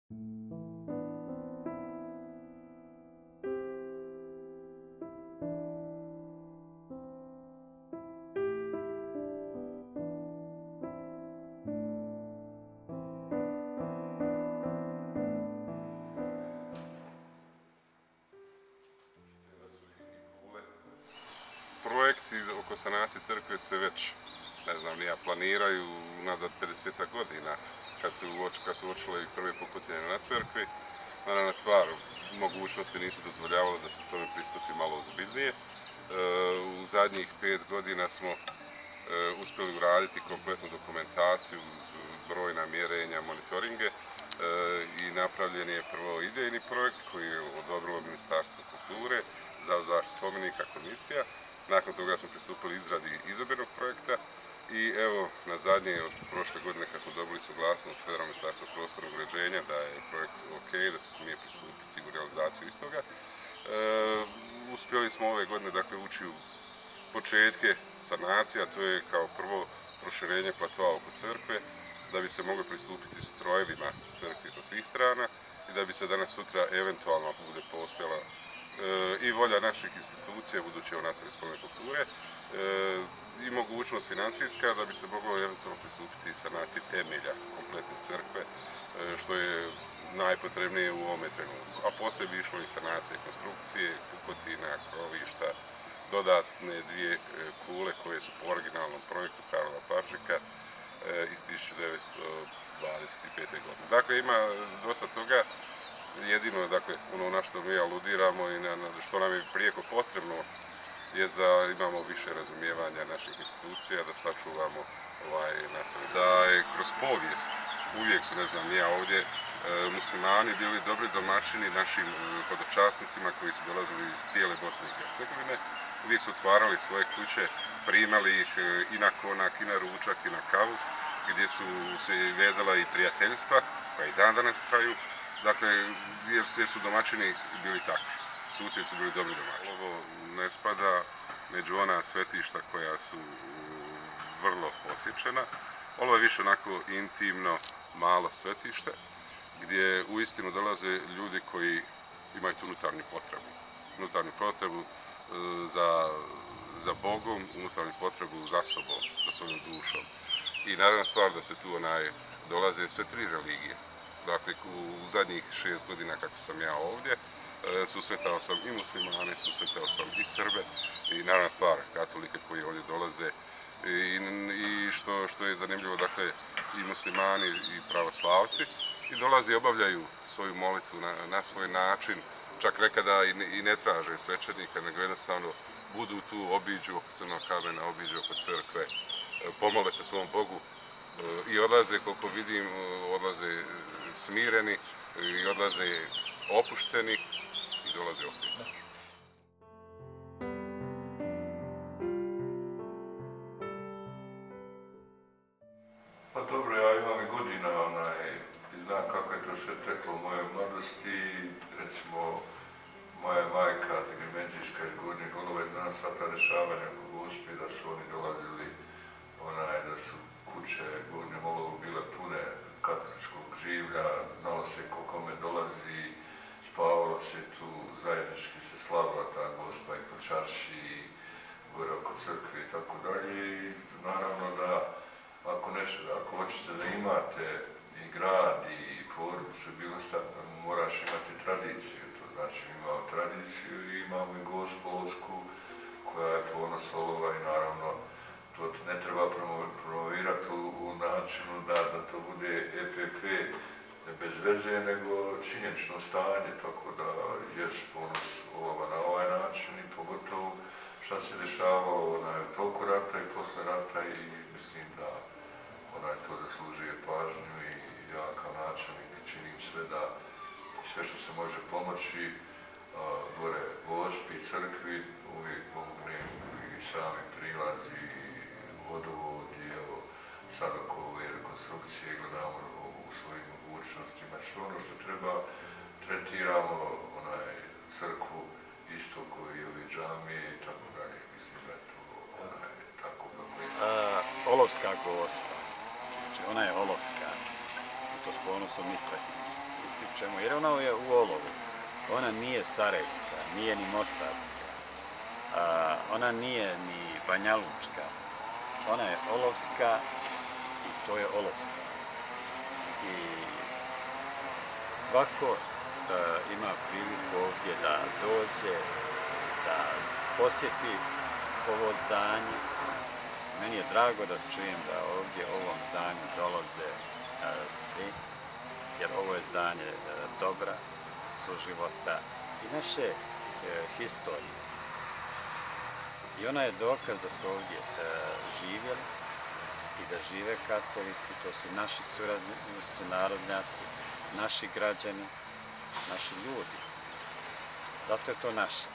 Projekti oko sanacije crkve se već, ne znam, planiraju nazad 50 godina, kad su uočile i prve pukotine na crkvi. Naravno, stvar, mogućnosti nisu dozvoljavale da se tome pristupi malo ozbiljnije. U zadnjih 5 godina smo uspjeli uraditi kompletnu dokumentaciju uz brojna mjerenja, monitoringe i napravljen je prvo idejni projekt koji je odobrilo Ministarstvo kulture, za zaštitu spomenika komisija. Nakon toga smo pristupili izradi izvedbenog projekta i evo na zadnje od prošle godine kad smo dobili suglasnost Federalnog ministarstva prostornog uređenja da je projekt ok, da se smije pristupiti u realizaciju istoga. Uspjeli smo ove godine ući u početke sanacija, to je kao prvo proširenje platoa oko crkve, da bi se mogli pristupiti strojevima crkvi sa svih strana i da bi se danas sutra eventualno bude postojala i volja naših institucija, budući o nacionalne spomenik kulture, i mogućnost financijska da bi se moglo eventualno pristupiti sanaciji temelja kompletne crkve, što je najpotrebnije u ovome trenutku. A poslije bi išlo i sanacije konstrukcije, pukotina, krovišta, dodatne 2 kule koje su po originalnom projektu Karla Paržika iz 1925. godine. Dakle, ima dosta toga. Jedino, ono na što mi aludiramo i što nam je prijeko potrebno je da imamo više razumijevanja naših institucija, da sačuvamo nacionalni. Da je kroz povijest, uvijek su, ne znam, nije ovdje, muslimani bili dobri domaćini našim hodočasnicima koji su dolazili iz cijele Bosne i Hercegovine. Uvijek su otvarali svoje kuće, primali ih i na konak, i na ručak, i na kavu, gdje su se vezala i prijateljstva, koja i dan danas traju. Dakle, jer su domaćini bili takvi, susjedi su bili dobri domaćini. Ovo ne spada među ona svetišta koja su vrlo posjećena. Ovo je više onako intimno, malo svetište, gdje uistinu dolaze ljudi koji imaju tu unutarnju potrebu za Bogom, unutarnju potrebu za sobom, za svojom dušom. I naravno stvar da se tu dolaze sve 3 religije. Dakle, u zadnjih 6 godina kako sam ja ovdje, susretao sam i muslimane, susretao sam i Srbe i naravno stvar katolike koji ovdje dolaze i što je zanimljivo, dakle, i muslimani i pravoslavci i dolaze i obavljaju svoju molitvu na svoj način, čak nekada i ne traže svećenika, nego jednostavno budu tu, obiđu oko Crnog kamena, obiđu oko crkve, pomole se svom Bogu i odlaze, koliko vidim, odlaze smireni i odlaze opušteni i dolaze opet. Pa dobro, ja imam i godina i znam kako je to sve teklo u mojoj mladosti. Recimo, moja majka, Digrimenđiška iz Gornje Golove, znam sva ta dešavanja oko Gospe, da su oni dolazili, da su kuće Gornje Golove bile pune katoličkog življa, znalo se ko kome dolazi, spavalo se tu, zajednički se slavila ta Gospa i po čarši, gore oko crkve i tako dalje. I naravno da ako hoćete da imate i grad i porodicu, moraš imati tradiciju. To znači imamo tradiciju i imamo i Gospu Olsku koja je ponos olova i naravno to ne treba promovirati u načinu da to bude EPP bez veze, nego činjenično stanje, tako da je ponos olova na ovaj način i pogotovo šta se dešavalo u toku rata i posle rata i mislim da to zaslužuje pažnju i ja kao načelnik činim sve što se može pomoći gore Gospi, crkvi, uvijek pomognem i sami prilazi, vodovod i evo sad oko ove rekonstrukcije gledamo u svojim mogućnostima. Sve ono što treba tretiramo crkvu isto koji i ovi džamije i tako dalje. Mislim da je to tako kako je. Olovska Gospa, znači ona je olovska i to s ponosom čemu? Jer ona je u olovu. Ona nije sarajevska, nije ni mostarska. Ona nije ni banjalučka. Ona je olovska i to je olovska. I svako ima priliku ovdje da dođe, da posjeti ovo zdanje. Meni je drago da čujem da ovdje ovom zdanju dolaze svi, jer ovo je zdanje dobra, suživota i naše historije. I ona je dokaz da su ovdje živjeli i da žive katolici, to su naši sunarodnjaci, naši građani, naši ljudi. Zato je to naše.